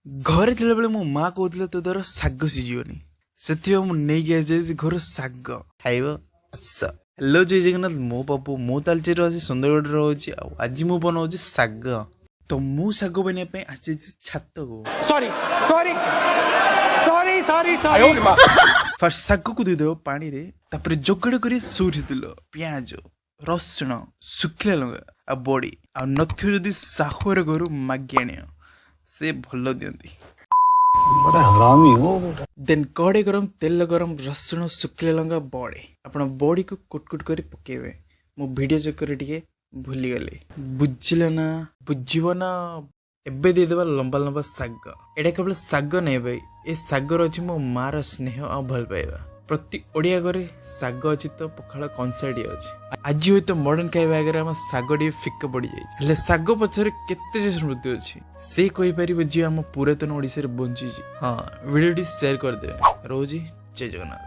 ଘରେ ଥିଲାବେଳେ ମୋ ମା କହୁଥିଲେ, ତୋ ଦ୍ୱାରା ଶାଗ ସିଝିବନି। ସେଥିପାଇଁ ମୁଁ ନେଇକି ଆସିଯାଇଛି ଘରୁ ଶାଗ। ଖାଇବ ଆସ। ହ୍ୟାଲୋ, ଜୟ ଜଗନ୍ନାଥ। ମୁଁ ପପୁ, ମୁଁ ତାଲଚେର ଆସି ସୁନ୍ଦରଗଡ଼ରେ ରହୁଛି। ଆଉ ଆଜି ମୁଁ ବନଉଛି ଶାଗ। ତ ମୁଁ ଶାଗ ବନେଇବା ପାଇଁ ଆସିଯାଇଛି ଛାତକୁ। Sorry, sorry, sorry, sorry, sorry. First ଶାଗକୁ ଧୋଇଦେବ ପାଣିରେ। ତାପରେ ଯୋଗାଡ଼ କରି ସୋରିଷ ତେଲ, ପିଆଜ, ରସୁଣ, ଶୁଖିଲା ଲଙ୍କା ଆଉ ବଡ଼ି। ଆଉ ନଥିବ ଯଦି ସାହୁର ଘରୁ ମାଗି ଆଣିବ, ସେ ଭଲ ଦିଅନ୍ତି। बड़ा हरामी हो बेटा। ଦେନ୍ କଡ଼େଇ ଗରମ, ତେଲ ଗରମ, ରସୁଣ, ଶୁଖିଲା ଲଙ୍କା, ବଡ଼ି। ଆପଣ ବଡ଼ିକୁ କୁଟ କୁଟ କରି ପକେଇବେ। ମୁଁ ଭିଡ଼ିଓ ଚକ୍କରରେ ଟିକେ ଭୁଲିଗଲି। ବୁଝିଲେ ନା? ବୁଝିବ ନା? ଏବେ ଦେଇଦେବା ଲମ୍ବା ଲମ୍ବା ଶାଗ। ଏଇଟା କେବଳ ଶାଗ ନାହିଁ ଭାଇ, ଏ ଶାଗର ଅଛି ମୋ ମାର ସ୍ନେହ ଆଉ ଭଲ ପାଇବା। ପ୍ରତି ଓଡ଼ିଆ ଘରେ ଶାଗ ଅଛି ତ ପଖାଳ କଂସାଟିଏ ଅଛି। ଆଜି ହୁଏତ ମଡର୍ନ ଖାଇବା ଆଗରେ ଆମ ଶାଗ ଟିକେ ଫିକା ପଡ଼ିଯାଇଛି, ହେଲେ ଶାଗ ପଛରେ କେତେ ଯେ ସ୍ମୃତି ଅଛି, ସେ କହିପାରିବ ଯିଏ ଆମ ପୁରାତନ ଓଡ଼ିଶାରେ ବଞ୍ଚିଛି। ହଁ, ଭିଡ଼ିଓଟି ସେୟାର କରିଦେବେ। ରହୁଛି, ଜୟ ଜଗନ୍ନାଥ।